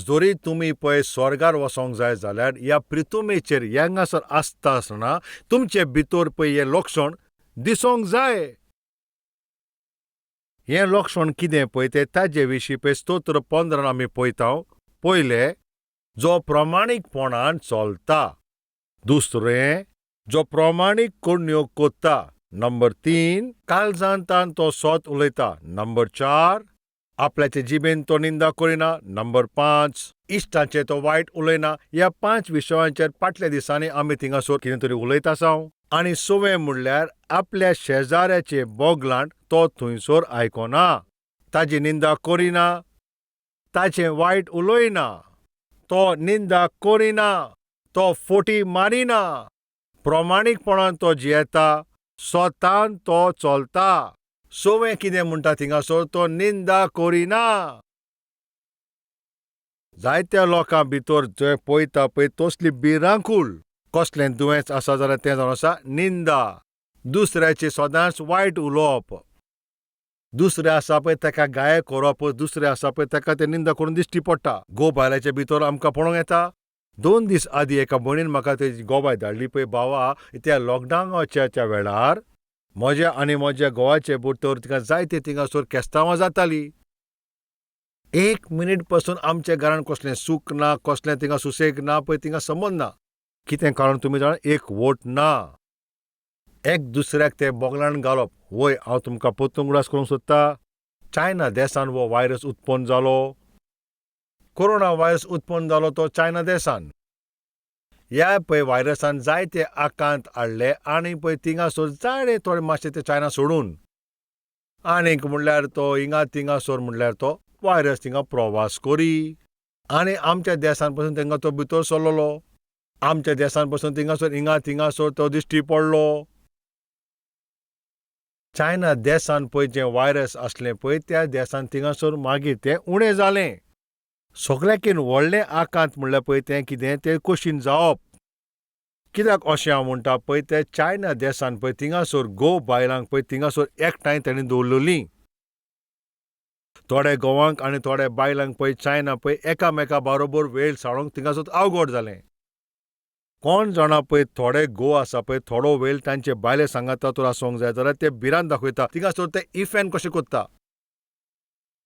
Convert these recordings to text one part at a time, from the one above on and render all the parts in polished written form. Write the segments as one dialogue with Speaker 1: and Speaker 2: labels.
Speaker 1: जोरी तुमी पळय स्वर्गार वचोंक जाय जाल्यार ह्या प्रितुमेचेर हांगासर आसता आसतना तुमचे भितर पळय हें लक्षण दिसोंक जाय. हें लक्षण कितें पळय तें ताजे विशीं पळय स्तोत्र 15 आमी पळयता. पयलें, जो प्रमाणीकपणान चलता. दुसरें, जो प्रमाणीक करण्यो कोत्ता. नंबर 3, काळजांतान तो सत उलयता. नंबर 4, आपल्याचे जिबेन तो निंदा करिना. नंबर 5, इश्टांचे तो वायट उलयना. ह्या 5 विशयांचेर फाटल्या दिसांनी आमी थिंगासर कितें तरी उलयता आसा. आनी सवें म्हणल्यार आपल्या शेजाऱ्याचे बोगलांट तो थंयसर आयकना, ताजी निंदा करिना, ताचें वायट उलयना, तो निंदा करिना, तो फोटी मारिना, प्रमाणीकपणान तो जियेता, स्वतान तो चलता. सवें कितें म्हणटा थिंगासर, तो निंदा करिना. जायत्या लोकां भितर जे पळयता पळय तसली भिरांकूळ कसलें दुयेंस आसा जाल्यार तें जावन आसा निंदा. दुसऱ्याचें सदांच वायट उलोवप, दुसरें आसा पळय ताका गाये करप, दुसरें आसा पळय ताका तें निंदा करून दिश्टी पडटा. गो बायलाच्या भितर आमकां पळोवंक येता. 2 दीस आदीं एका भयणीन म्हाका तेजी गोबाय धाडली पळय, बावा त्या लॉकडावनाच्या वेळार म्हज्या आनी म्हज्या घोवाचे भितर तिका जायते थिंगासर केस्तांवां जातालीं. 1 मिनीट पसून आमच्या घरान कसलें सूख ना, कसलें थिंगा सुसेग ना पळय, थिंगा संबंद ना. कितें कारण तुमी जाणा, एक वोट ना. एक दुसऱ्याक ते बोगलान घालप. वय हांव तुमकां परतून उगडास करूंक सोदता, चायना देसान हो व्हायरस उत्पन्न जालो, कोरोना व्हायरस उत्पन्न जालो तो चायना देसान. ह्या पळय व्हायरसान जायते आकांत हाडले आनी पळय थिंगासर जायते थोडे मातशे ते चायना सोडून आनीक म्हणल्यार तो हिंगा थिंगासर म्हणल्यार तो व्हायरस थिंगा प्रवास करी आनी आमच्या देसान पसून तांकां तो भितर सरलेलो. आमच्या देसान पसून थिंगासर हिंगा थिंगासर तो दिश्टी पडलो. चायना देसान पळय जें व्हायरस आसलें पळय त्या देसान थिंगासर मागीर तें उणें जालें. सगळ्याकीन व्हडलें आकांत म्हणल्यार पळय तें कितें, तें कशीन जावप. कित्याक अशें हांव म्हणटा पळय, ते चायना देसान पळय थिंगासर घोव बायलांक पळय थिंगासर एकठांय तेणी दवरलेलीं. थोडे घोवांक आनी थोडे बायलांक पळय चायना पळय एकामेका बरोबर वेळ सारोंक थिंगासर अवघड जालें. कोण जाणा पळय थोडे घोव आसा पळय थोडो वेळ तांचे बायले सांगाता तर आसूंक जाय जाल्यार ते भिरांत दाखयता, थिंगासर ते इफेन कशें करता.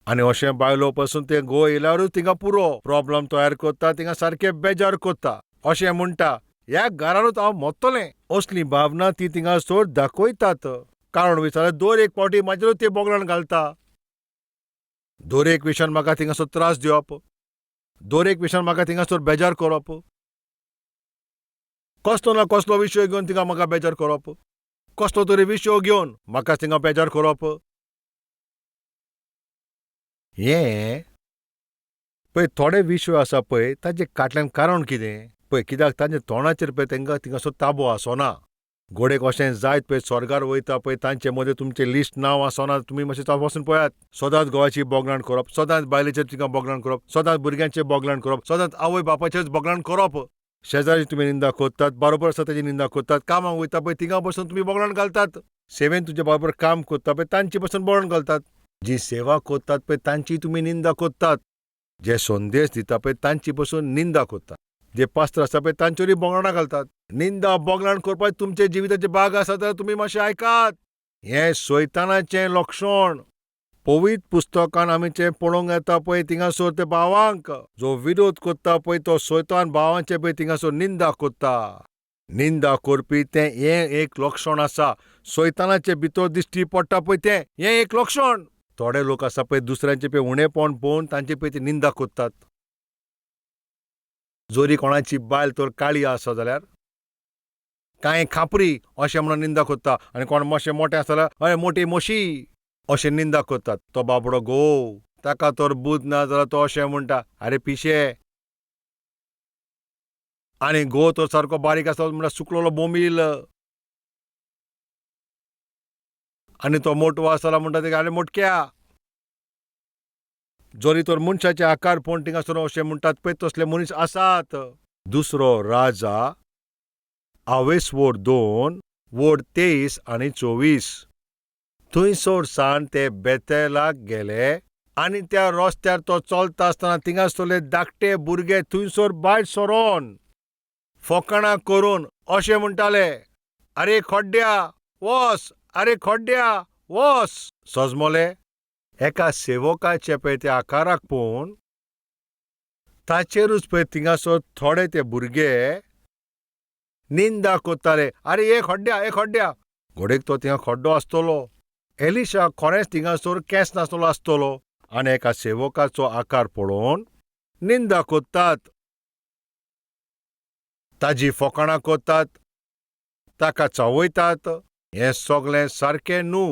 Speaker 1: आनी अशें बायलो पसून ते घोव येयल्यारूच थिंगा पुरो प्रॉब्लम तयार करता, थिंगा सारकें बेजार करता. अशें म्हणटा ह्या घरानूच हांव मरतलें, असली भावना ती थिंगासर दाखयतात. कारण विचारल्यार दर एक फावटी म्हाजेरूच ती बोगलान घालता, दर एक विशयान म्हाका थिंगासर त्रास दिवप, दर एक विशयान म्हाका थिंगासर बेजार करप, कसलो ना कसलो विशय घेवन थिंगा म्हाका बेजार करप, कसलो तरी विशय घेवन म्हाका थिंगा बेजार करप. हें पळय थोडे विशय आसा पळय ताजे फाटल्यान कारण कितें पळय, कित्याक तांच्या तोंडाचेर पळय तांकां थिंगासर ताबो आसना. घोडेक अशें जायत पळय स्वर्गार वयता पळय तांचे मदें तुमचें लिस्ट नांव आसना, तुमी मातशें तपासून पळयात. सदांच घोवाची बोगलाण करप, सदांच बायलेचेर तिका बोगलाण करप, सदांच भुरग्यांचेर बोगलाण करप, सदांच आवय बापाचेर बोगलाण करप. शेजारी तुमी निंदा करतात, बरोबर आसा तेजी निंदा करतात, कामाक वयता पळय थिंगा बसून तुमी बोगलाण घालतात, सेवेन तुजे बरोबर काम करता पळय तांचे पसून बोगलाण घालतात, जी सेवा करतात पळय तांची तुमी निंदा करतात, जे संदेश दिता पळय तांची पसून निंदा करतात, जे पास्त्र आसा पळय तांचेरूय बोगलाणां घालतात. निंदा बोगलाण करपाक तुमचे जिविताचे भाग आसा जाल्यार तुमी मातशें आयकात. हें सैतानाचें लक्षण. पवित्र पुस्तकान आमी जें पळोवंक येता पळय थिंगासर ते भावांक जो विरोध करता पळय तो सैतान भावांचे पळय थिंगासर निंदा करता. निंदा करपी तें हें एक लक्षण आसा. सैतानाचे भितर दिश्टी पडटा पळय तें हें एक लक्षण. थोडे लोक आसा पळय दुसऱ्यांचे पळय उणेपण पळोवन तांचे पळय ते निंदा करतात. जरी कोणाची बायल तर काळी आसा जाल्यार कांय खापरी अशें म्हणून निंदा करता, आनी कोण मातशें मोटें आसा जाल्यार अरे मोटी मोशी अशें निंदा करतात. तो बाबडो घोव ताका तर बुद्द ना जाल्यार तो अशें म्हणटा अरे पिशे, आनी घोव तर सारको बारीक आसा म्हणल्यार सुकलेलो बोमील, आनी तो मोटवो आसा जाल्यार म्हणटा तेका आरे मोटक्या. जरी तर मनशाचे आकार पळोवन थिंगासर अशें म्हणटात पळय तसले मनीस आसात. दुसरो राजा आवेसवोर 2 वोड 23 आनी 24. थंयसर सान ते बेतेलाक गेले आनी त्या रस्त्यार तो चलता आसतना थिंगासरले धाकटे भुरगे थंयसर भायर सरोन फकाणां करून अशें म्हणटाले, आरे खोड्ड्या वोस, आरे खोड्ड्या वोस. सजमोले एका सेवकाचे पळय त्या आकाराक पळोवन ताचेरूच पळय थिंगासर थोडे ते भुरगे निंदा करताले, आरे हे खड्ड्या, हे खड्ड्या. घोडेक तो थिंगा खड्डो आसतलो. एलिशा खरेंच थिंगासर केंस नासतलो आसतलो आनी एका सेवकाचो आकार पळोवन निंदा करतात, ताजी फकाणां करतात, ताका चावयतात. हें सगळें सारकें न्हू.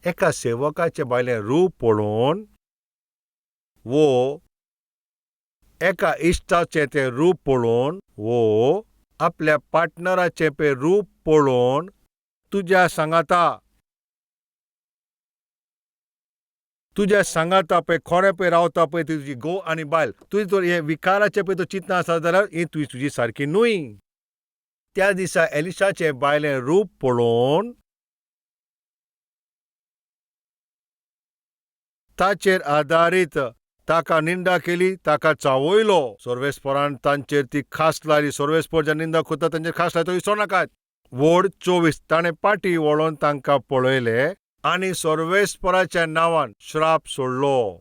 Speaker 1: एका सेवकाचें बायलें रूप पळोवन वो एका इश्टाचें तें रूप पळोवन वो आपल्या पार्टनराचें पळय रूप पळोवन तुज्या सांगाता, तुज्या सांगाता पळय खरें पळय रावता पळय ती तुजी घोव आनी बायल, तुजी तर हें विकाराचें पळय तो चिंतना आसा जाल्यार ही तुजी तुजी सारकी न्हय. त्या दिसा एलिशाचें बायलें रूप पळोवन ताचेर आदारीत ताका निंदा केली, ताका चावयलो. सर्वेस्परान तांचेर ती खास लायली. सर्वेस्पर जे निंदा करता तांचेर खास लायतो विसरो नाकात. वड 24 ताणें पाटी वळोवन तांकां पळयले आनी सर्वेस्पराच्या नांवान श्राप सोडलो.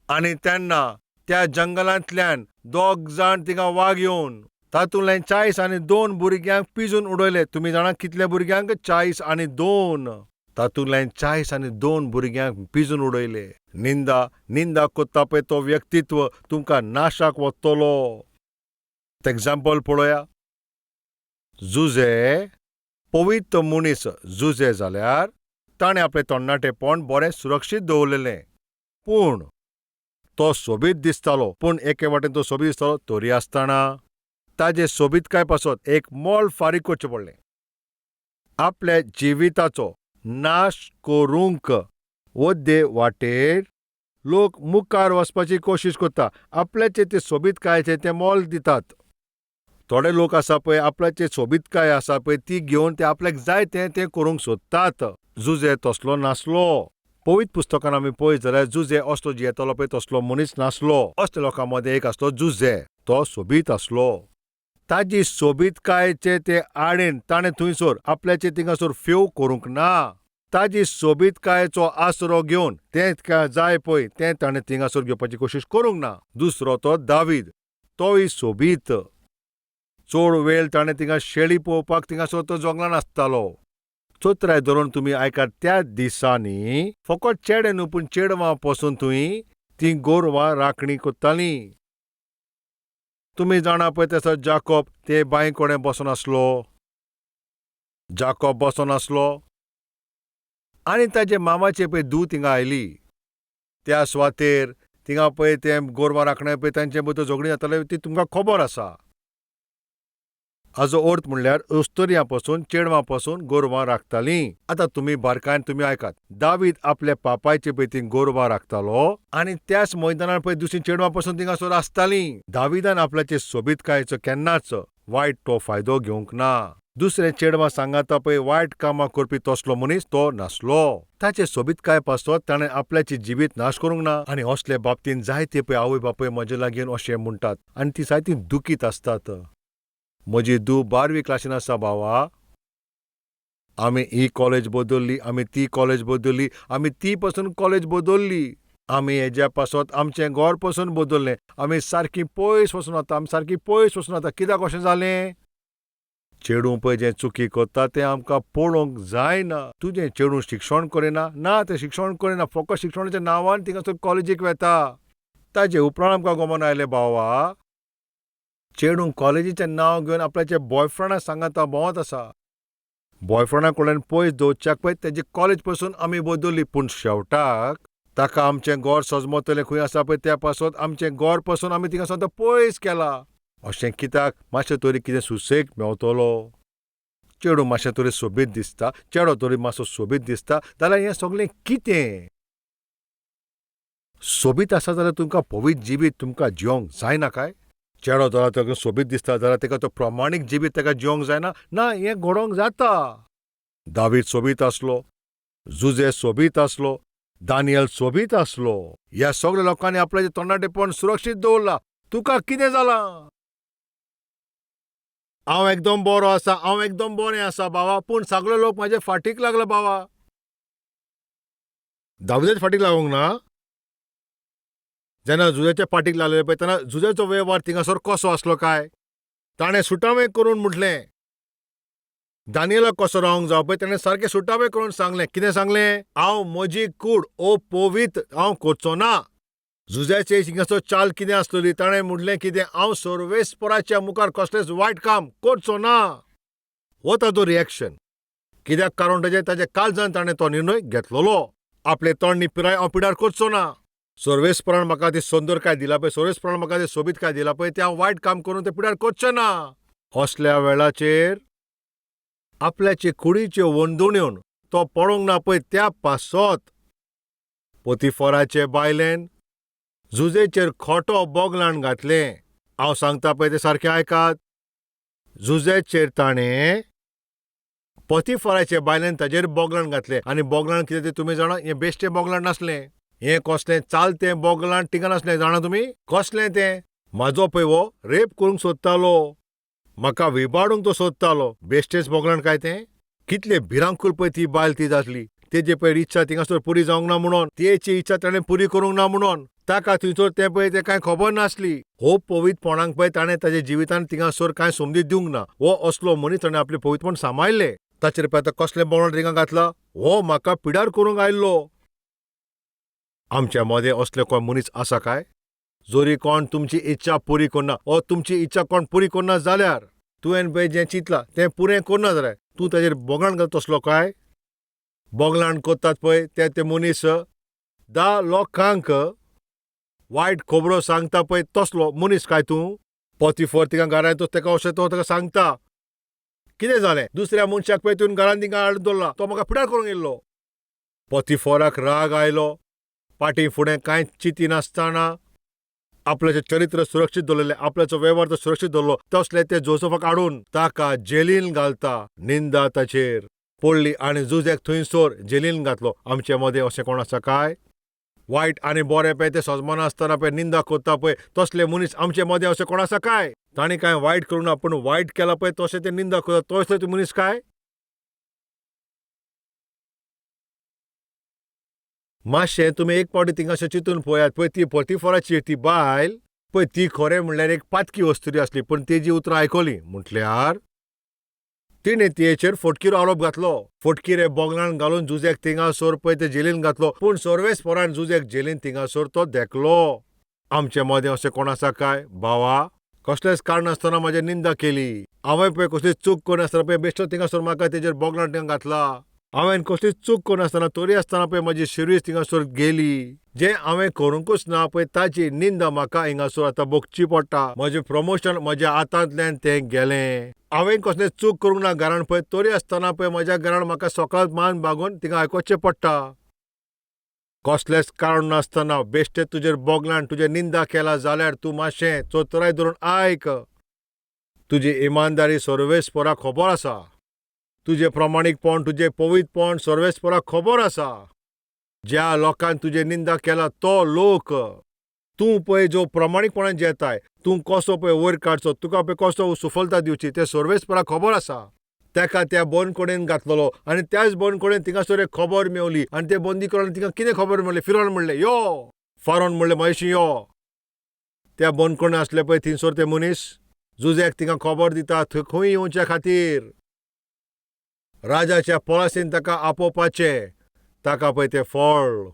Speaker 1: आनी तेन्ना त्या जंगलांतल्यान 2 जाण थिंगा वाग येवन तातूंतल्यान 42 भुरग्यांक पिजून उडयले. तुमी जाणा कितल्या भुरग्यांक? 42. तातूंतल्यान 42 भुरग्यांक पिजून उडयले. निंदा निंदा करता पळय तो व्यक्तित्व तुमकां नाशाक वतलो. एग्जाम्पल पळोवया, जुजे पवित्र मनीस जुजे जाल्यार ताणें आपलें तरणाटेपण बरें सुरक्षीत दवरलेलें, पूण तो सोबीत दिसतालो. पूण एके वाटेन तो सोबीत दिसतालो तरी आसतना ताजे सोबीतकाय पासत एक मोल फारीक करचें पडलें. आपल्या जिविताचो नाश करूंक वद्दे वाटेर लोक मुखार वचपाची कोशिश करता, आपल्याचे ते सोबीतकायेचें तें मोल दितात. थोडे लोक आसा पळय आपल्याचे सोबीतकाय आसा पळय ती घेवन ते आपल्याक जाय तें तें करूंक सोदतात. जुजे तसलो नासलो. पवित्र पुस्तकान आमी पळयत जाल्यार जुजे असलो जियेतालो पळय तसलो मनीस नासलो. असल्या लोकां मदें एक आसलो जुजे, तो सोबीत आसलो. ताजी सोबीतकायेचे ते आडेन ताणें थंयसर आपल्याचे थिंगासर फेव करूंक ना. ताजी सोबीतकायेचो आसरो घेवन तें जाय पळय तें ताणें थिंगासर घेवपाची कोशिश करूंक ना. दुसरो तो दावीद, तोय सोबीत. चड वेळ ताणें थिंगा शेळी पळोवपाक थिंगासर तो जंगलान आसतालो. चोत्राय धरून तुमी आयकात, त्या दिसांनी फकत चेडे न्हू पूण चेडवां पसून थंय तीं गोरवां राखणी करतालीं. तुमी जाणा पळय तसो जाकोब ते बांय कडेन बसून आसलो. जाकोब बसून आसलो आनी ताजे मामाचे पळय धूव थिंगा आयली. त्या सुवातेर थिंगा पळय ते गोरवां राखणे पळय तांचे भितर झगडीं जाताले ती तुमकां खबर आसा. हाजो अर्थ म्हणल्यार अस्तुरयां पसून चेडवां पसून गोरवां राखतालीं. आतां तुमी बारकायन तुमी आयकात, दावीद आपल्या पापायचे पळय ती गोरवां राखतालो आनी त्याच मैदानार पळय दुसरीं चेडवां पसून थिंगासर आसतालीं. दाविदान आपल्याचे सोबीतकायेचो केन्नाच वायट तो फायदो घेवंक ना. दुसरे चेडवां सांगाता पळय वायट कामां करपी तसलो मनीस तो नासलो. ताचे सोबीतकाय पासत ताणें आपल्याचे जिवीत नाश करूंक ना. आनी असले बाबतीन जायते पळय आवय बापूय म्हजे लागीं अशें म्हणटात आनी ती जायती दुखीत आसतात. म्हजी धूव 12वी क्लासीन आसा भावा, आमी ही कॉलेज बदल्ली, आमी ती कॉलेज बदल्ली, आमी ती पसून कॉलेज बदल्ली, आमी हेज्या पासत आमचें घर पसून बदल्लें, आमी सारकी पयस वचून वता, आमी सारकी पयस वचून वता. कित्याक अशें जालें? चेडूं पळय जें चुकी करता तें आमकां पळोवंक जायना. तुजें चेडूं शिक्षण करिना? ना, तें शिक्षण करिना, फकत शिक्षणाच्या नांवान थिंगासर कॉलेजीक वेता. ताजे उपरांत आमकां गमन आयलें भावा, चेडूं कॉलेजीचें नांव घेवन आपल्याच्या बॉयफ्रेंडा सांगाता भोंवत आसा. बॉयफ्रेंडा कडल्यान पयस दवरच्याक पळय तेजी कॉलेज पसून आमी बदल्ली, पूण शेवटाक ताका आमचें घर सजमतलें खंय आसा पळय त्या पासत आमचें घर पसून आमी थिंगा सुद्दां पयस केला. अशें कित्याक? मातशें तरी कितें सुसेग मेवतलो. चेडूं मातशें तरी सोबीत दिसता, चेडो तरी मातसो सोबीत दिसता जाल्यार हें सगळें कितें सोबीत आसा जाल्यार तुमकां पवित्र जिवीत तुमकां जिवंक जायना काय? चेडो जाल्यार ताका सोबीत दिसता जाल्यार ताका तो प्रमाणीक जिवीत ताका जिवंक जायना? ना, हें घडोवंक जाता. दावीद सोबीत आसलो, जुजे सोबीत आसलो, दानियल सोबीत आसलो. ह्या सगल्या लोकांनी आपल्याचें तरणाटेपण सुरक्षीत दवरलां. तुका कितें जालां? हांव एकदम बरो आसा, हांव एकदम बरें आसा बाबा, पूण सगळे लोक म्हाजे फाटीक लागला बाबा. दाविदाच्या फाटीक लागूंक ना. जेन्ना जुज्याच्या फाटीक लागले पळय तेन्ना जुज्याचो वेव्हार थिंगासर कसो आसलो काय? ताणें सुटावें करून म्हटलें, दानियलाक कसो रावंक जावो पळय ताणें सारकें सुटावें करून सांगलें. कितें सांगलें? हांव म्हजी कूड अपवित्र हांव करचो ना. जुज्याचे थिंगासर चाल कितें आसतली? ताणें म्हटलें कितें? हांव सर्वेस्पराच्या मुखार कसलेंच वायट काम करचो ना. हो ताजो रिएक्शन. कित्याक? कारण ताजें ताज्या काळजान ताणें तो निर्णय घेतलेलो. आपले तरणी पिराय हांव पिडार करचो ना. सर्वेस्परान म्हाका ती सुंदरकाय दिला पळय, सर्वेस्परान म्हाका ती सोबीतकाय दिला पळय, तें हांव वायट काम करून तें पिडार करचें ना. असल्या वेळाचेर आपल्याचे कुडीच्यो वंदोण्योन तो पडोंक ना पळय त्या पासत पोतिफराचे बायलेन जुजेचेर खोटो बोगलाण घातलें. हांव सांगता पळय तें सारकें आयकात. जुजेचेर ताणें पोतिफराचे बायलेन ताजेर बोगलाण घातलें. आनी बोगलाण कितें तें तुमी जाणा? हें बेश्टें बोगलाण नासलें, हें कसलें चालतें बोगलाण टिका नासलें. जाणा तुमी कसलें तें? म्हाजो पळय हो रेप करूंक सोदतालो, म्हाका विबाडूंक तो सोदतालो. बेश्टेंच बोगलाण काय तें? कितलें भिरांकूळ पळय ती बायल ती जातली. तेजे पळय इच्छा थिंगासर पुरी जावंक ना म्हणून, तेची इच्छा ताणें पुरी करूंक ना म्हणून ताका थंयसर तें पळय तें कांय खबर नासली. हो पवित्रपणाक पळय ताणें ताज्या जिवितान थिंगासर कांय समजी दिवंक ना. हो असलो मनीस ताणें आपलें पवित्रपण सांबाळिल्लें. ताचेर पळय आतां कसलें बोगलाण थिंगा घातलां? हो म्हाका पिडार करूंक आयिल्लो. आमच्या मदें असले कोण मनीस आसा काय? जरी कोण तुमची इच्छा पुरी करना ओ तुमची इच्छा कोण पुरी करना जाल्यार तुवें पळय जें चिंतलां तें पुरें करना जाल्यार तूं ताजेर बोगलाण घालता तसलो काय? बोगलाण करतात पळय ते ते मनीस 10 लोकांक वायट खबरो सांगता पळय तसलो मनीस काय तूं? पोतिफर तिका घरांत तो ताका अशें तो ताका सांगता. कितें जालें? दुसऱ्या मनशाक पळय तुवें घरांत तिका हाडून दवरला, तो म्हाका पिडार करूंक येयल्लो. पोतिफराक राग आयलो. पाटी फुडें कांय चिंतिनासतना आपल्याचें चरित्र सुरक्षीत दवरलें, आपल्याचो वेव्हार तो सुरक्षीत दवरलो. तसले ते जोसफाक हाडून ताका जेलीन घालता. निंदा ताचेर पडली आनी जुजेक थंयसर जेलीन घातलो. आमचे मदें अशें कोण आसा काय? वायट आनी बरें पळय तें सजमनासतना पळय निंदा करता पळय तसले मनीस आमचे मदें अशें कोण आसा काय? तांणी कांय वायट करूंक ना, पूण वायट केलां पळय तशें ते निंदा करता तसले ते मनीस काय? मातशें तुमी एक पावटी थिंगासर चिंतून पळयात. पळय ती पोतिफराची ती बायल पळय ती खरें म्हणल्यार एक पातकी वस्तुरी आसली, पूण तेजी उतरां आयकलीं म्हटल्यार तिणें तियेचेर फटकिरो आरोप घातलो. फटकिरे बोगलाण घालून जुजेक थिंगासर पळय ते जेलीन घातलो. पूण सर्वेस्परान जुजेक जेलीन थिंगासर तो धेकलो. आमचे मदें अशें कोण आसा काय? भावा, कसलेंच कारण नासतना म्हाजी निंदा केली. हांवें पळय कसलीच चूक करनासतना पळय बेश्टो थिंगासर म्हाका तेजेर बोगलाण थिंगा घातला. हांवें कसलीच चूक करनासतना तरी आसतना पळय म्हजी शिरवीस थिंगासर गेली. जें हांवें करूंकूच ना पळय ताची निंदा म्हाका हिंगासर आतां भोगची पडटा. म्हजें प्रमोशन म्हज्या हातांतल्यान तें गेलें. हांवें कसलें चूक करूंक ना घरान पळय तरी आसतना पळय म्हज्या घरान म्हाका सकाळ मान बागोवन थिंगा आयकोचें पडटा. कसलेंच कारण नासतना बेश्टें तुजेर बोगलान तुजें निंदा केला जाल्यार तूं मातशें चतुराय धरून आयक. तुजी इमानदारी सर्वेस्पराक खबर आसा. तुजें प्रमाणीकपण, तुजें पवित्रपण सर्वेस्पराक खबर आसा. ज्या लोकान तुजें निंदा केला तो लोक तूं पळय जो प्रमाणीकपणान जेताय, तूं कसो पळय वयर काडचो, तुका पळय कसो सुफलता दिवची तें सर्वेस्पराक खबर आसा. ताका त्या बंदकडेन घातलेलो आनी त्याच बंदकडेन थिंगासर एक खबर मेवली आनी ते बंदीकरण तिका कितें खबर मेळ्ळी? फिरोन म्हणलें यो, फारोन म्हणलें म्हयशी यो. त्या बंदकडेन आसले पळय थिंगसर ते मनीस जुजेक तिका खबर दिता थंय खंय येवच्या खातीर राजाच्या पळासीन ताका आपोवपाचें. ताका पळय तें फळ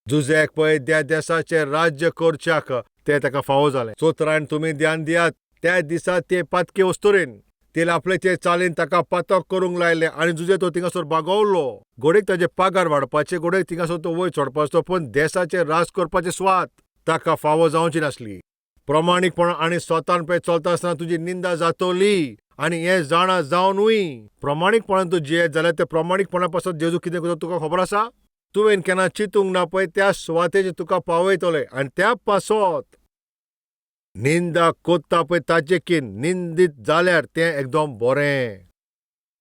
Speaker 1: जुजेक पळय त्या देसाचें राज्य करच्याक तें ताका फावो जालें. चोत्रायन तुमी ध्यान दियात, त्या दिसा ते पातके वस्तुरेन तेल आपल्याचे चालीन ताका पातक करूंक लायलें आनी जुजे तो थिंगासर बागवलो. घोडेक ताजे पागार वाडपाचे, घोडेक थिंगासर तो वयर चडपाचो, पूण देसाचें राज करपाचें स्वात ताका फावो जावची नासली. प्रमाणीकपण आनी स्वतान पळय चलता आसतना तुजी निंदा जातली आनी हें जाणा जावनूय प्रमाणीकपणान तूं जियेत जाल्यार त्या प्रमाणीकपणा पासत जेजू कितें करता तुका खबर आसा? तुवें केन्ना चिंतूंक ना पळय त्या सुवातेचेर तुका पावयतले आनी त्या पासत निंदा कोत्ता पळय ताचे की निंदीत जाल्यार तें एकदम बरें.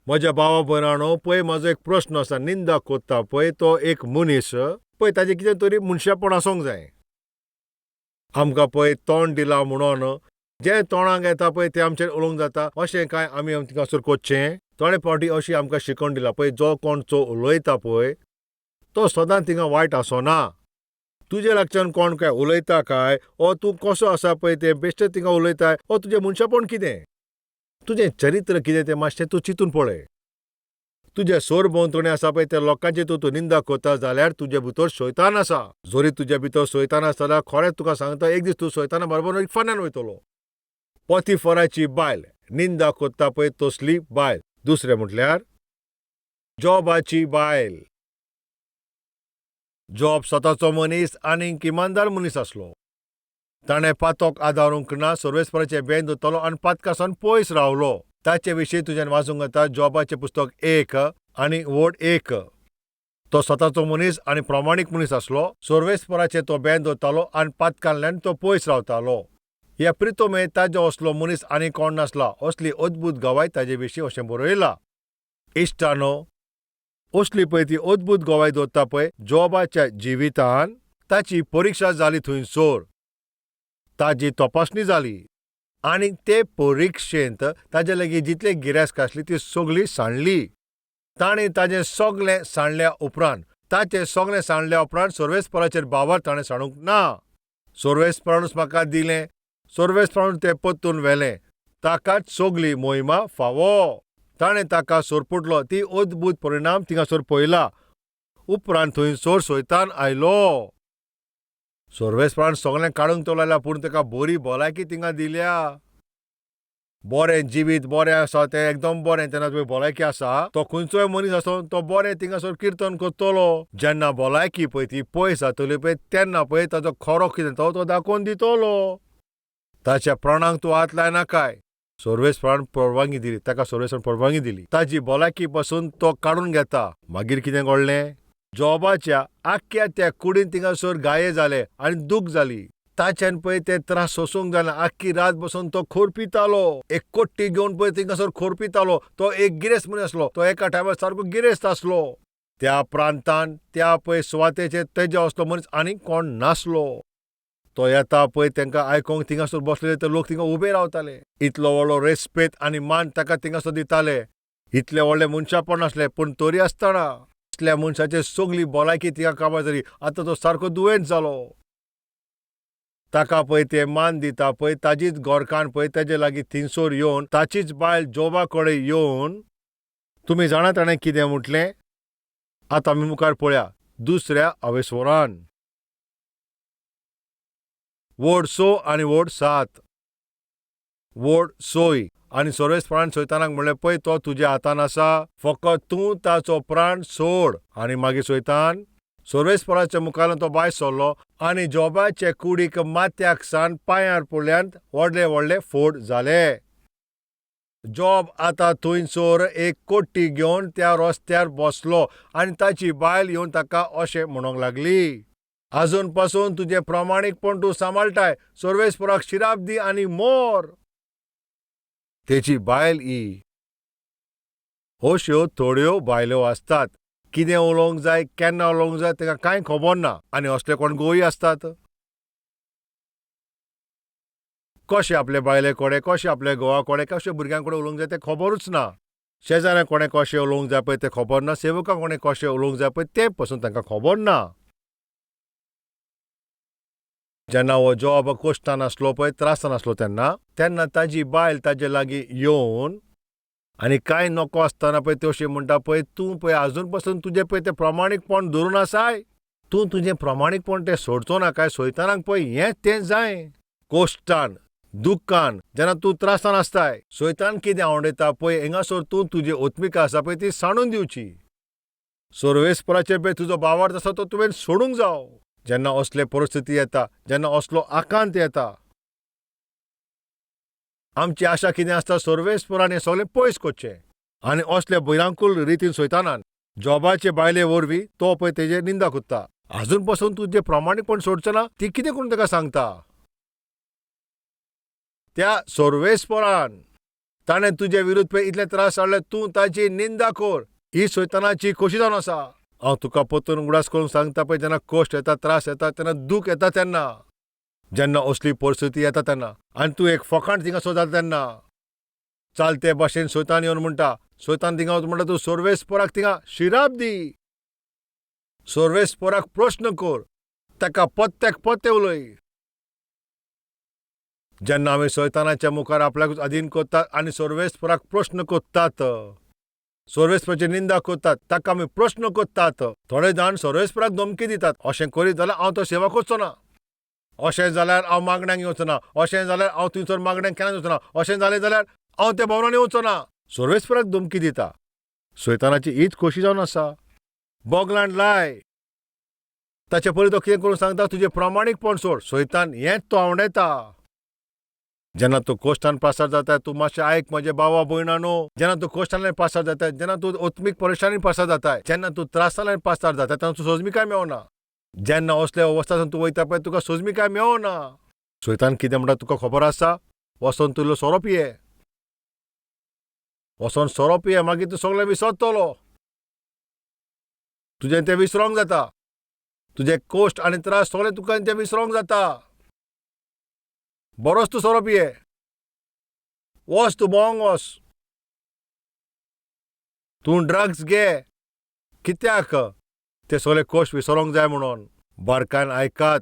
Speaker 1: म्हज्या भावा भयणानो पळय म्हजो एक प्रस्न आसा. निंदा कोत्ता पळय तो एक मनीस पळय ताजें कितें तरी मनशापण आसूंक जाय. आमकां पळय तोंड दिलां म्हणून जें तोंडाक येता पळय तें आमचेर उलोवंक जाता अशें कांय आमी थिंगासर करचें? थोडे फावटी अशी आमकां शिकवण दिला पळय, जो कोण चो उलयता पळय तो सदांच थिंगा वायट आसना. तुजे लागच्यान कोण काय उलयता काय ओ तूं कसो आसा पळय तें बेश्टें थिंगा उलयताय ओ तुजें मनशापण कितें, तुजें चरित्र कितें तें मातशें तूं चिंतून पळय. तुजे सरभोंवतणी आसा पळय त्या लोकांची तूं निंदा करता जाल्यार तुजे भितर शैतान आसा. जरी तुजे भितर शैतान आसा जाल्यार खरेंच तुका सांगता, एक दीस तूं शैताना बरोबर इफार्नान वयतलो. पोतीफराची बायल निंदा करता पळय तसली बायल. दुसरें म्हटल्यार जॉबाची बायल. जॉब स्वताचो मनीस आनी इमानदार मनीस आसलो. ताणें पातोक आदारूंक ना, सर्वेस्पराचें बेन दवरतालो आनी पातकासान पयस रावलो. ताचे विशीं तुज्यान वाचूंक येता जॉबाचें पुस्तक 1 आनी वड 1. तो स्वताचो मनीस आनी प्रमाणीक मनीस आसलो. सर्वेस्पराचें तो बेन दवरतालो आनी पातकांतल्यान तो पयस रावतालो. ह्या प्रितोमे ताजो असलो मनीस आनी कोण नासला असली अद्भुत गवाय ताजे विशीं अशें बरयलां. इश्टानो, असली पळय ती अद्भुत गवाय दवरता पळय जॉबाच्या जिवितान ताची परिक्षा जाली थंयसर, ताजी तपासणी जाली आनी ते परिक्षेंत ताजे लागीं जितले गिरेस्त आसली ती सगळी सांडली. ताणें ताजें सगळें सांडल्या उपरांत, ताचें सगळें सांडल्या उपरांत सर्वेस्पराचेर बावर ताणें सांडूंक ना. सर्वेस्परानूच म्हाका दिलें, सर्वेस्परानूच तें परतून व्हेलें, ताकाच सगळी मोहिमा फावो. ताणें ताका सोरपुटलो. ती अद्भुत परिणाम थिंगासर पळयला. उपरांत थंयसर सैतान आयलो. सर्वेस्परान सगळें काडूंक तो लायला, पूण ताका बरी भलायकी थिंगा दिल्या. बरें जिवीत बरें आसा तें एकदम बरें. तेन्ना तुवें भलायकी आसा, तो खंयचोय मनीस आसो तो बरें थिंगासर किर्तन करतलो. जेन्ना भलायकी पळय ती पयस जातली पळय तेन्ना पळय ताजो खरो कितें तो तो दाखोवन दितलो. ताच्या प्राणांक तूं हात लायनाकाय. सर्वेस्परान परवानगी दिली, ताका सर्वेस्परान परवानगी दिली. ताजी भलायकी पासून तो काडून घेता. मागीर कितें घडलें? जॉबाच्या आख्ख्या त्या कुडीन थिंगासर गाये जाले आनी दूख जाली. ताच्यान पळय ते त्रास सोसूंक जायना. आख्खी रात बसून तो खोरपितालो. एक कोट्टी घेवन पळय थिंगासर खोरपितालो. तो एक गिरेस्त मनीस आसलो. तो एका टायमार सारको गिरेस्त आसलो. त्या प्रांतान त्या पळय सुवातेचेर तेज्या असलो मनीस आनीक कोण नासलो. तो येता पळय तांकां आयकोंक थिंगासर बसलेले ते लोक थिंगा उबे रावताले. इतलो व्हडलो रेस्पेद आनी मान ताका थिंगासर दिताले. इतले व्हडले मनशापण नासले, पूण तरी आसतना असल्या मनशाची सगळी भलायकी थिंगा काबार जाली. आतां तो सारको दुयेंत जालो. ताका पळय ते मान दिता पळय ताजीच गोरकान पळय ताजे लागीं थिंगसर येवन ताचीच बायल जोबा कडेन येवन, तुमी जाणा ताणें कितें म्हटलें? आतां आमी मुखार पळया दुसऱ्या अवेस्वरान, वड 6 आनी वड 7. वड 6 आनी सर्वेस्परान सैतानाक म्हणलें, पळय तो तुज्या हातान आसा, फकत तूं ताचो प्राण सोड. आनी मागीर सैतान सर्वेस्पराच्या मुखार तो भायर सरलो आनी जॉबाचे कुडीक माथ्याक सान पांयार पडल्यान व्हडले व्हडले फोड जाले. जॉब आतां थंयसर एक कोट्टी घेवन त्या रस्त्यार बसलो आनी ताची बायल येवन ताका अशें म्हणूंक लागली, आजून पासून तुजें प्रमाणीकपण तूं सांबाळटाय, सर्वेस्पराक शिराप दी आनी मोर. तेची बायल ही. अश्यो थोड्यो बायलो आसतात, कितें उलोवंक जाय केन्ना उलोवंक जाय ताका कांय खबर ना. आनी असले कोण गोय आसतात, कशें आपले बायले कडेन, कशें आपल्या घोवा कडेन, कशें भुरग्यां कडेन उलोवंक जाय तें खबरूच ना. शेजाऱ्यां कोणें कशें उलोवंक जाय पळय तें खबर ना. सेवकां कोणें कशें उलोवंक जाय पळय तें पसून तांकां खबर ना. जेन्ना हो जॉब कश्टान आसलो पळय, त्रासान आसलो तेन्ना तेन्ना ताजी बायल ताजे लागीं येवन आनी कांय नको आसतना पळय त्यो अशी म्हणटा, पळय तूं पळय आजून पसून तुजें पळय तें प्रमाणीकपण धरून आसाय, तूं तुजें प्रमाणीकपण तें सोडचो ना काय? सैतानाक पळय हें तें जाय. कश्टान दुख्खान जेन्ना तूं त्रासान आसताय, सैतान कितें आवडयता पळय हिंगासर तूं तुजी ओत्मिका आसा पळय ती सांडून दिवची. सर्वेस्पराचेर पळय तुजो भावार्थ आसा तो तुवें सोडूंक जाव. जेन्ना असले परिस्थिती येता, जेन्ना असलो आकांत येता, आमची आशा कितें आसता? सर्वेस्परान हें सगळें पयस करचें. आनी असले भिरांकूळ रितीन सैतानान जॉबाचे बायले वरवीं तो पळय तेजेर निंदा करता. आजून पसून तुजें प्रमाणीकपण सोडचो ना, ती कितें करून ताका सांगता? त्या सर्वेस्परान ताणें तुजे विरुद्ध पळय इतले त्रास हाडले, तूं ताची निंदा कर. ही सैतानाची खोशी जावन आसा. हांव तुका परतून उगडास करून सांगता पळय, जेन्ना कश्ट येता, त्रास येता, तेन्ना दूख येता, तेन्ना जेन्ना असली परिस्थिती येता तेन्ना आनी तूं एक फकांड थिंगासर जाता तेन्ना चालते भाशेन सैतान येवन म्हणटा, सैतान थिंगा वचून म्हणटा, तूं सर्वेस्पराक थिंगा शिराप दी, सर्वेस्पराक प्रस्न कर, ताका पत्त्याक पत्ते उलय. जेन्ना आमी सैतानाच्या मुखार आपल्याकूच अधीन करतात आनी सर्वेस्पराक प्रस्न करतात, सर्वेस्पराची निंदा करतात, ताका आमी प्रस्न करतात, थोडे जाण सर्वेस्पराक धमकी दितात, अशें करीत जाल्यार हांव तो सेवा करचो ना, अशें जाल्यार हांव मागण्यांक येवचो ना, अशें जाल्यार हांव थंयसर मागण्यांक केन्ना येवचो ना, अशें जालें जाल्यार हांव त्या भवनान येवचो ना. सर्वेस्पराक धमकी दिता. सैतानाची हीच खोशी जावन आसा. बोगलांड लाय, ताचे पयलीं तो कितें करूंक सांगता, तुजें प्रामाणीकपण सोड. सैतान हेंच तो आवडयता. जेन्ना तूं कश्टान पासार जाता, तूं मातशें आयक म्हजे भावा भयणानो, जेन्ना तूं कश्टांतल्यान पासार जाता, जेन्ना तूं आत्मीक परेशानी पासार जाता, जेन्ना तूं त्रासांतल्यान पासार जाता, तेन्ना तूं सोजमिकाय मेवना. जेन्ना असल्या अवस्थांतल्यान तूं वयता पळय, तुका सोजमिकाय मेवना. सैतान कितें म्हणटा तुका खबर आसा? वचोन तूं इल्लो सोरो पिये, वचोन सोरो पिये, मागीर तूं सगळें विसरतलो, तुजें तें विसरोंक जाता, तुजे कश्ट आनी त्रास सगळे तुका तें विसरोंक जाता. बरोच तूं सोरो पिये, वच तूं भोंवंक वच, तूं ड्रग्स घे, कित्याक ते सगळे कश्ट विसरोंक जाय म्हणून. बारकायन आयकात,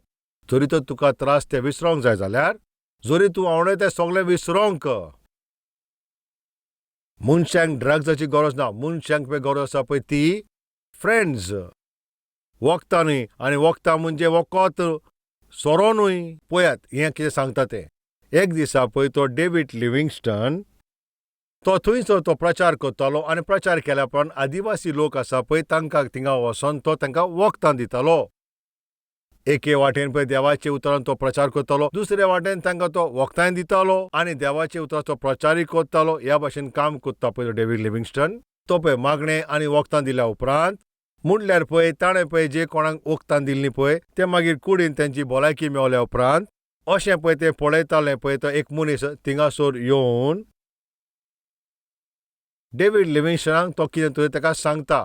Speaker 1: जरी तर तुका त्रास ते विसरोंक जाय जाल्यार, जरी तूं आवडे ते सगळे विसरोंक, मनशांक ड्रग्साची गरज ना. मनशांक पळय गरज आसा पळय ती फ्रेंड्स, वखदां न्हय. आनी वखदां म्हणजे वखद सोरो न्हय. पळयात हें कितें सांगता तें. एक दिसा पळय तो डेवीड लिविंगस्टन तो थंयसर तो प्रचार करतालो आनी प्रचार केल्या उपरांत आदिवासी लोक आसा पळय तांकां थिंगा वचोन तो तांकां वखदां दितालो. एके वाटेन पळय देवाचे उतरान तो प्रचार करतालो, दुसरे वाटेन तांकां तो वखदांय दितालो आनी देवाचे उतराचो प्रचारूय करतालो. ह्या भाशेन काम करता पळय डेवीड लिविंगस्टन. तो पळय मागणें आनी वखदां दिल्या उपरांत म्हणल्यार पळय ताणें पळय जे कोणाक वखदां दिल्लीं पळय ते मागीर कुडीन तेंची भलायकी मेवल्या उपरांत अशें पळय ते पळयताले पळय तो एक मनीस थिंगासर येवन डेवीड लिविंगस्टनाक तो कितें तरी ताका सांगता.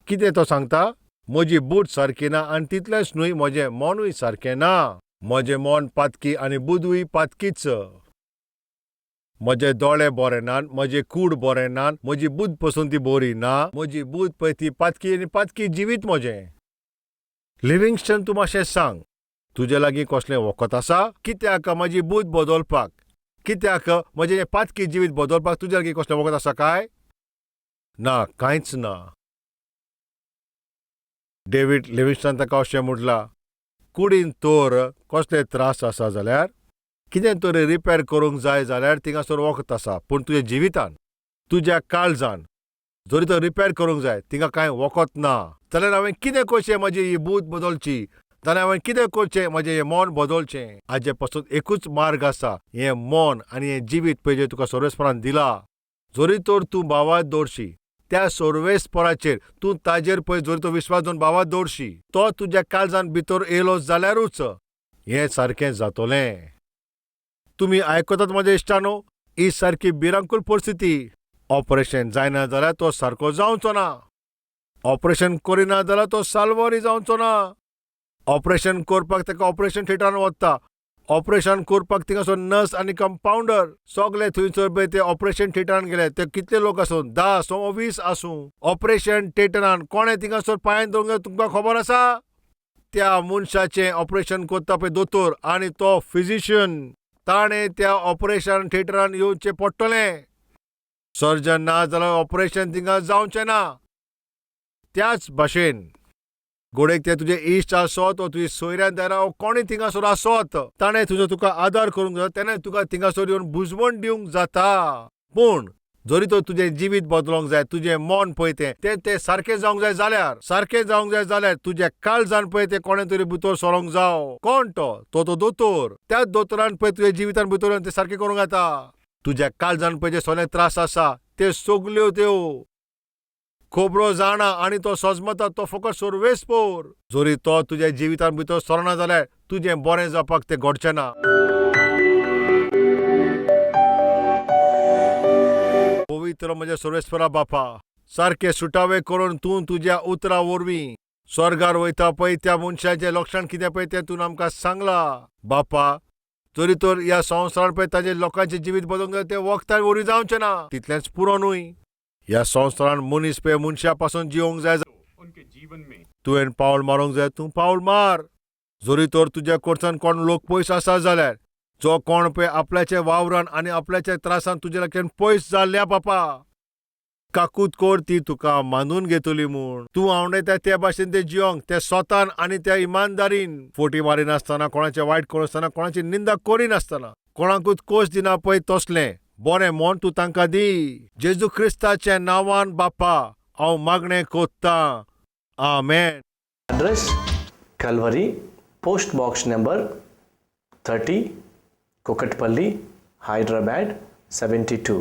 Speaker 1: कितें तो सांगता? म्हजी बूद सारकी ना आनी तितलेंच न्हय म्हजें मनूय सारकें ना, म्हजें मन पातकी आनी बुदूय पातकीच, म्हजे दोळे बरे नात, म्हजें कूड बरें ना, म्हजी बुद्द पसून ती बरी ना, म्हजी बुद्द पळय ती पातकी आनी पातकी जिवीत म्हजें. लिविंगस्टन तूं मातशें सांग, तुजे लागीं कसलें वखद आसा? कित्याक म्हजी बुद्द बदलपाक, कित्याक म्हजें पातकी जिवीत बदलपाक तुजे लागीं कसलें वखद आसा काय? ना, कांयच ना. डेवीड लिविंगस्टन ताका अशें म्हटलां, कुडीन तर कसले त्रास आसा जाल्यार, कितें तरी रिपेर करूंक जाय जाल्यार थिंगासर वखद आसा, पूण तुज्या जिवितान, तुज्या काळजान जरी तर रिपेर करूंक जाय थिंगा कांय वखद ना, जाल्यार हांवें कितें करचें म्हजी ही बूद बदलची, जाल्यार हांवें कितें करचें म्हजें हें मन बदलचें? हाजे पासून एकूच मार्ग आसा, हें मन आनी हें जिवीत पळय जें तुका सर्वेस्परान दिलां, जरी तर तूं भावार्त दवरशी त्या सर्वेस्पराचेर, तूं ताजेर पळय जरी तो विस्वास दवरून भावार्त दवरशी, तो तुज्या काळजान भितर येयलो जाल्यारूच हें सारकें जातलें. तुमी आयकतात म्हज्या इश्टानो, ही सारकी भिरांकूळ परिस्थिती. ऑपरेशन जायना जाल्यार तो सारको जावचो ना, ऑपरेशन करिना जाल्यार तो साल्वारी जावचो ना. ऑपरेशन करपाक ताका ऑपरेशन थिएटरान वता, ऑपरेशन करपाक थिंगासर नर्स आनी कंपावंडर सगळे थंयसर पळय ते ऑपरेशन थिएटरान गेले, ते कितले लोक आसूं, 10 आसूं 20 आसूं, ऑपरेशन थिएटरान कोणें थिंगासर पांयान धरूंक जाय तुमकां खबर आसा? त्या मनशाचें ऑपरेशन करता पळय दोतोर आनी तो फिजिशियन, ताणें त्या ऑपरेशन थिएटरान येवचें पडटलें. सर्जन ना जाल्यार ऑपरेशन थिंगा जावचें ना. त्याच भाशेन घोडेक ते तुजे इश्ट आसत वो तुजी सोयऱ्यान दारां वो कोणूय थिंगासर आसत, ताणें तुजो तुका आदार करूंक जाय, तेणें तुका थिंगासर येवन बुजवण दिवंक जाता. पूण जरी तर तुजें जिवीत बदलोंक जाय, तुजें मन पळय तें तें तें सारकें जावंक जाय जाल्यार, सारकें जावंक जाय जाल्यार तुज्या काळजान पळय तें कोणें तरी भितर सरोंक जाव. कोण तो? तो तो दोतोर. त्याच दोतोरान पळय तुज्या जिवितान भितर येवन तें सारकें करूंक जाता. तुज्या काळजान पळय जे सगळे त्रास आसा ते सगल्यो त्यो खबरो जाणा आनी तो सजमता तो फकत सर्वेस्पोर. जरी तो तुज्या जिवितान भितर सरना जाल्यार तुजें बरें जावपाक तें घडचें ना. पवित्र म्हज्या सर्वेस्परा बापा, सारकें सुटावे करून तूं तुज्या उतरा वरवीं स्वर्गार वयता पळय त्या मनशाचें लक्षण कितें पळय तें तूं आमकां सांगलां. बापा, जरी तर ह्या संवसारान पळय ताजें लोकांचें जिवीत बदलूंक जाय तें वखदां वरवीं जावचें ना, तितलेंच पुरो न्हय. ह्या संवसारान मनीस पळय मनशा पासून जिवंक जाय.
Speaker 2: उनके जीवन में
Speaker 1: तुवें पावल मारूंक जाय, तूं पावल मार. जरी तर तुज्या कडच्यान कोण लोक पयस आसा जाल्यार, जो कोण पळय आपल्याच्या वावरान आनी आपल्याच्या त्रासान तुज्या लागच्यान पयस जाल्ल्या बापा, काकूत कर ती तुका मानून घेतली म्हूण. तूं आवडयता त्या भाशेन ते जियोंक ते स्वतान आनी त्या इमानदारीन, फोटी मारिनासतना, कोणाचें वायट करनासतना, कोणाची निंदा करिनासतना, कोणाकूच कोश दिना पळय तसलें बरें म्हण तूं तांकां दी. जेजू क्रिस्ताच्या नांवान बापा हांव मागणें कोत्तां, आमेन.
Speaker 3: Address Calvary, post box number 30, Kukatpally, Hyderabad 72.